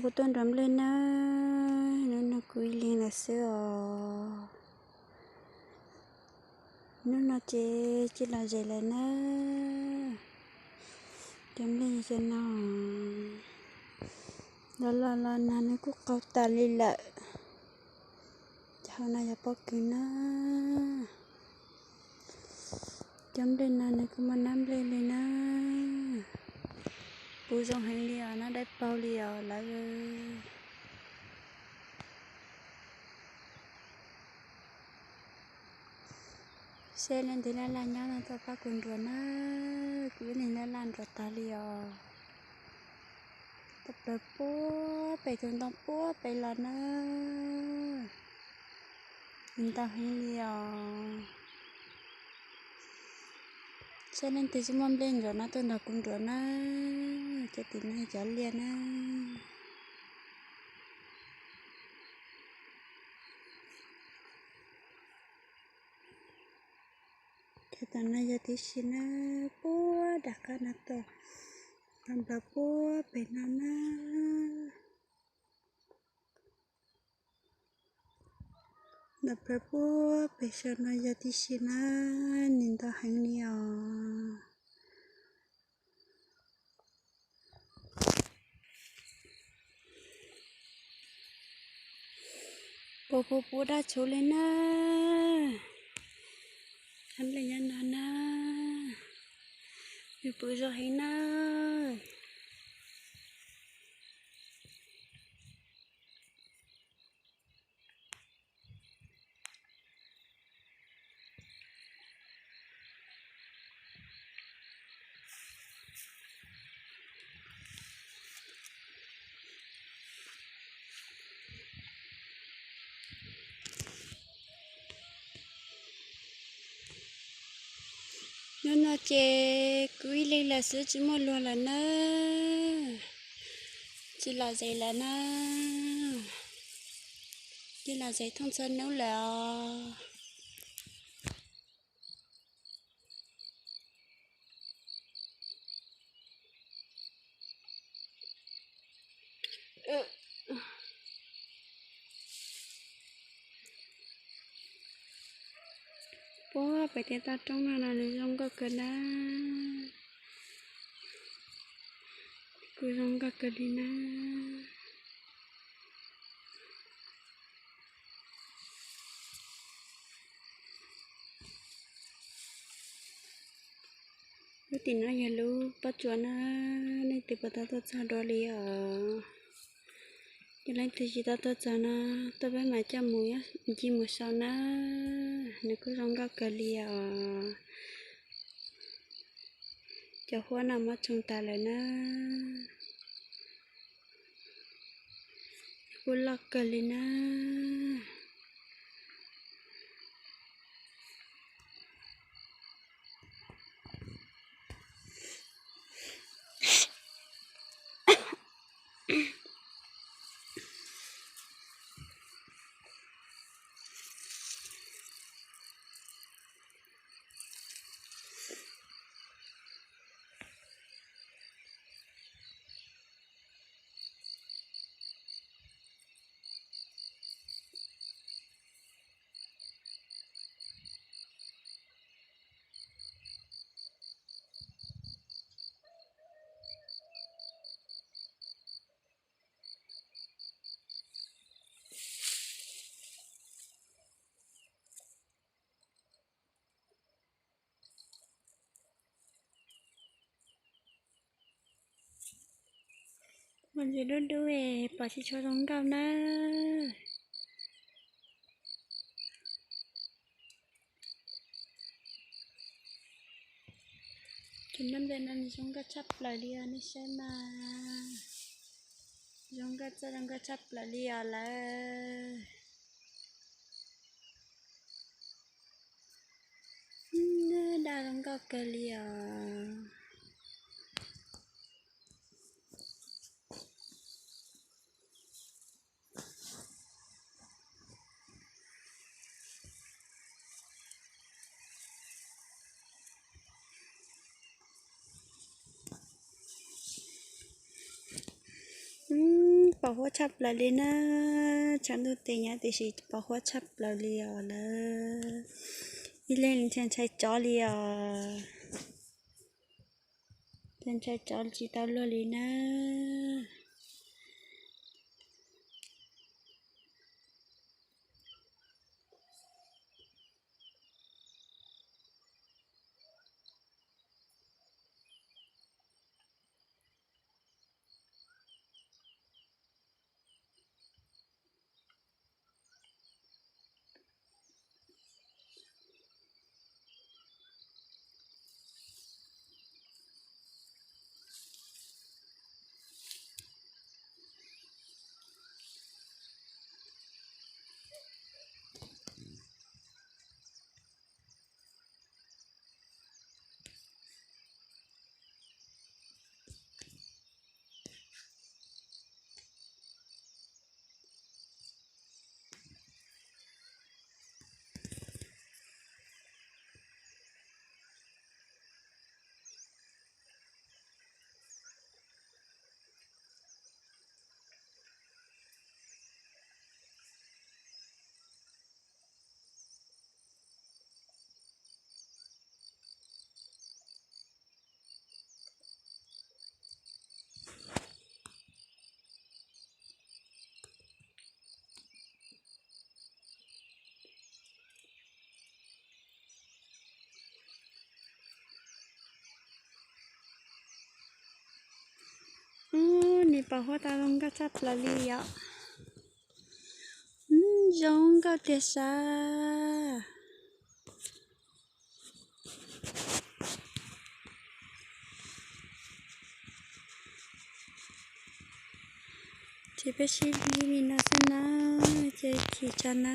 Kuv tuaj nrog nplej nawb, hnub no kuv ib leeg lawm xwb os. Hnub no ces tsis los zes lawm nawb. Cov nplej cov no los los los nag nws kuj qaug tas li lawm. Cov hauv no yog pob kws na. Cov nplej no nws kuj muaj nab nplej li na. Puv zoo heev li os, nab dawb paug li os lawv. Seb leej twg laj laj nyob no tuaj pab kuv nruam na. Kuv ib leeg laj laj nruam tag li os. Tawm plaws puag pem tus ntoo puag pem los na. Ntau heev li os. Seb leej twg tsis muaj nplej nruam no tuaj nrog kuv nruam na. Cov tim no cov liaj na. Cov tom no yog tib si na, puag nram qab no tuaj, nplawm puag pem no na. Nplawm puag pem saum no yog tib si na, nws ntau heev li os. Puv puv puv daj tshuv li na. Cov nplej nyob no na, nws puv zoo heev na. Hnub no ces kuv ib leeg lawm xwb, tsis muaj luag lawm na. Tsis los zes lawm na. Tsis los zes thooj txhua hnub lawm os. Puag pem tej toj roob no no nws zoo nkauj kawg na. Kuj zoo nkauj kawg li na. Lub tim no yog lub pob tsuas na, leej twg puas tau tuaj txog dua li os. Yog leej twg tsis tau tuaj txog no, tuaj peb mam coj mus ncig mus sau na. Nws kuj zoo nkauj kawg li os. Cov huab no mob tsoo tas lawm na. Kuj loj kawg li na. Ua ntsis dub dub es pom tsis tshua zoo nkauj na. Tus nab npe no zoo nkauj tshaj plaws li os, nej saib mas. Zoo nkauj txawj zoo nkauj tshaj plaws li os lawm. Daj zoo nkauj kawg li os. Pos huab tshaj plaws li na. Tshav ntuj tes nyob tiam sis pos huab tshaj plaws li os lawm. Ib leeg ntshai ntshai tsov li os. Ntshai ntshai tsov tsis tau luag li na. Ub, nws pos huab tau zoo nkauj tshaj plaws li yom. Zoo nkauj tiag sav. Ces peb sib ntsib li no xwb na, ces chim tso na.